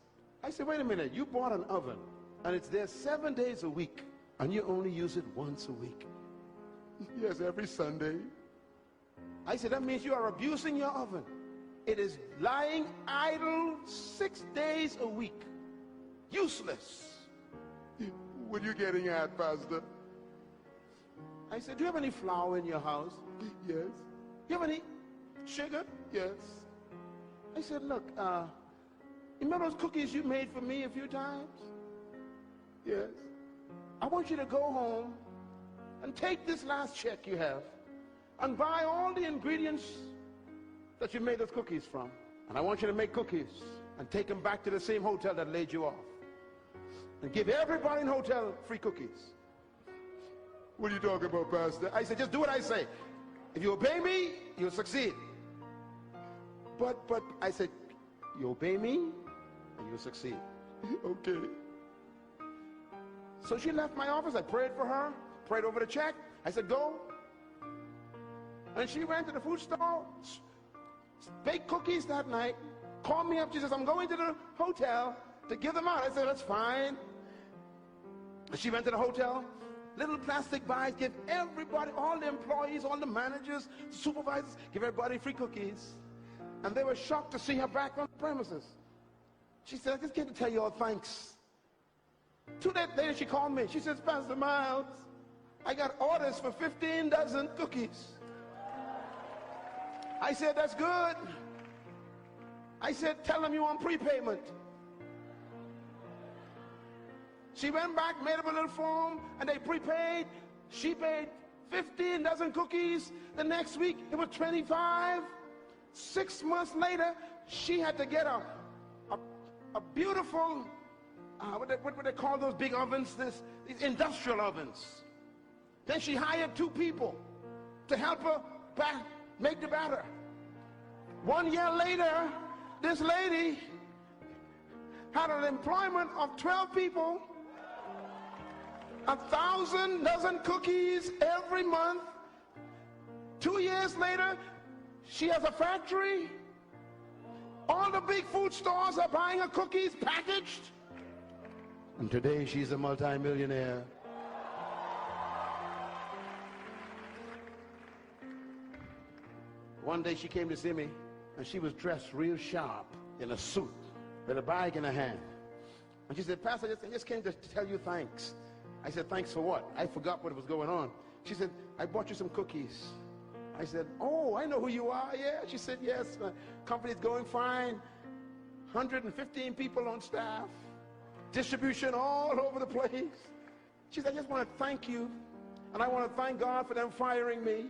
I said, wait a minute, you bought an oven, and it's there 7 days a week, and you only use it once a week. Yes, every Sunday. I said, that means you are abusing your oven. It is lying idle 6 days a week. Useless. What are you getting at, Pastor? I said, do you have any flour in your house? Yes. Do you have any sugar? Yes. I said, look, you remember those cookies you made for me a few times? Yes. I want you to go home and take this last check you have and buy all the ingredients that you made those cookies from. And I want you to make cookies and take them back to the same hotel that laid you off. And give everybody in the hotel free cookies. What are you talking about, Pastor? I said, just do what I say. If you obey me, you'll succeed. But, I said, you obey me, and you'll succeed. Okay. So she left my office. I prayed for her, prayed over the check. I said, go. And she went to the food stall, baked cookies that night, called me up. She says, I'm going to the hotel to give them out. I said, that's fine. And she went to the hotel. Little plastic bags, give everybody, all the employees, all the managers, supervisors, give everybody free cookies. And they were shocked to see her back on the premises. She said, I just came to tell you all thanks. 2 days later, she called me. She says, Pastor Miles, I got orders for 15 dozen cookies. I said, that's good. I said, tell them you want prepayment. She went back, made up a little form, and they prepaid. She paid 15 dozen cookies. The next week, it was 25. 6 months later, she had to get a beautiful, what would they call those big ovens? These industrial ovens. Then she hired 2 people to help her make the batter. 1 year later, this lady had an employment of 12 people, 1,000 dozen cookies every month. 2 years later, she has a factory. All the big food stores are buying her cookies packaged. And today she's a multimillionaire. One day she came to see me, and she was dressed real sharp in a suit with a bag in her hand. And she said, Pastor, I just came to tell you thanks. I said, thanks for what? I forgot what was going on. She said, I bought you some cookies. I said, oh, I know who you are. Yeah. She said, yes, my company's going fine. 115 people on staff. Distribution all over the place. She said, I just want to thank you, and I want to thank God for them firing me.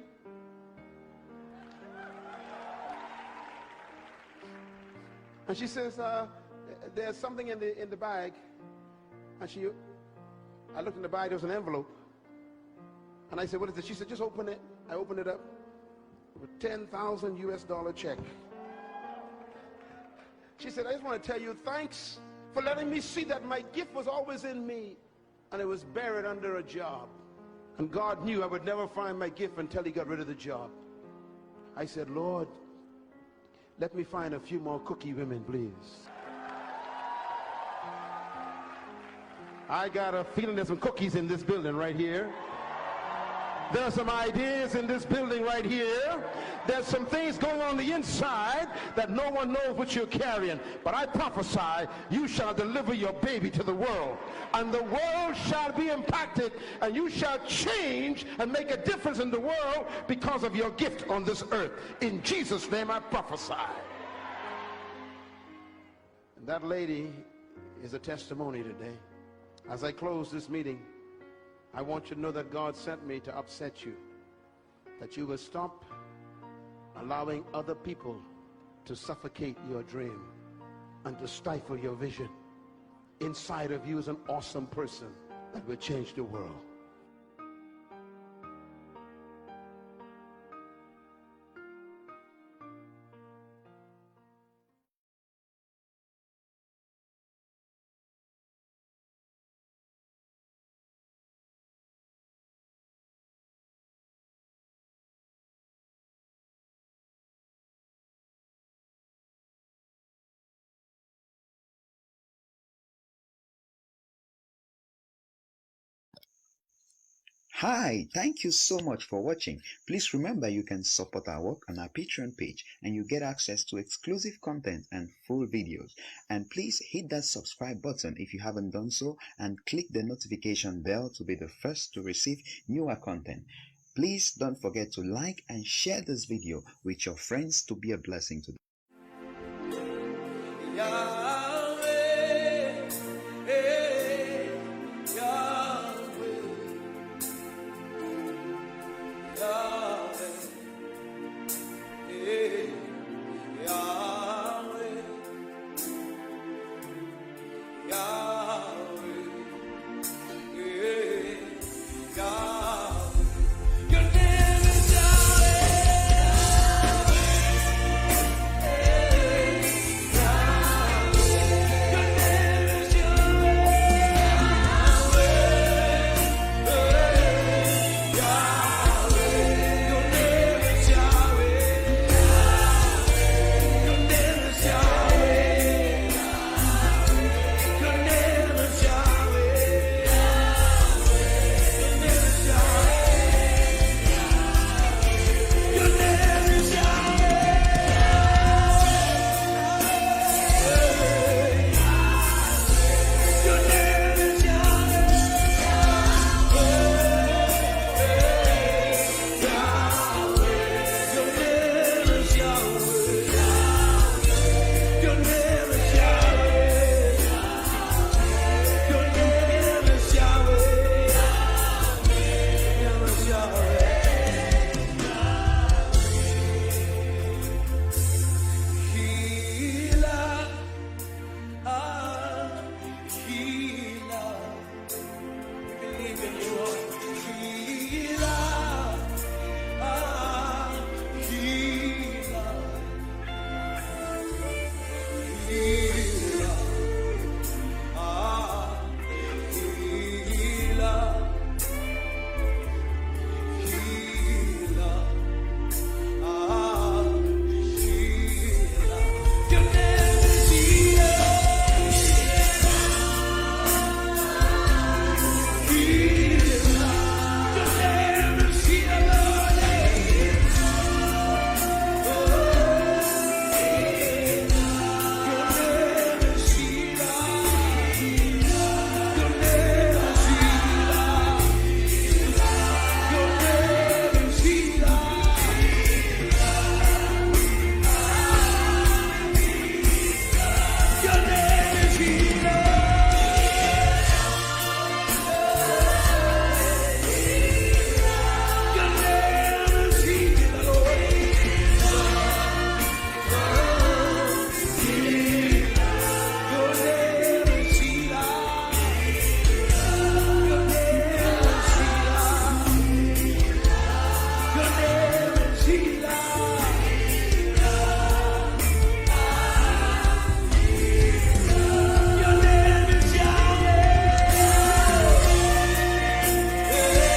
And she says, there's something in the bag. And I looked in the bag, there was an envelope. And I said, what is it? She said, just open it. I opened it up. A $10,000 US dollar check. She said, I just want to tell you thanks for letting me see that my gift was always in me, and it was buried under a job. And God knew I would never find my gift until he got rid of the job. I said, Lord, let me find a few more cookie women, please. I got a feeling there's some cookies in this building right here. There are some ideas in this building right here. There's some things going on the inside that no one knows what you're carrying. But I prophesy, you shall deliver your baby to the world. And the world shall be impacted, and you shall change and make a difference in the world because of your gift on this earth. In Jesus' name I prophesy. And that lady is a testimony today. As I close this meeting, I want you to know that God sent me to upset you, that you will stop allowing other people to suffocate your dream and to stifle your vision. Inside of you is an awesome person that will change the world. Hi, thank you so much for watching. Please remember you can support our work on our Patreon page and you get access to exclusive content and full videos. And please hit that subscribe button if you haven't done so and click the notification bell to be the first to receive newer content. Please don't forget to like and share this video with your friends to be a blessing to them. Yeah.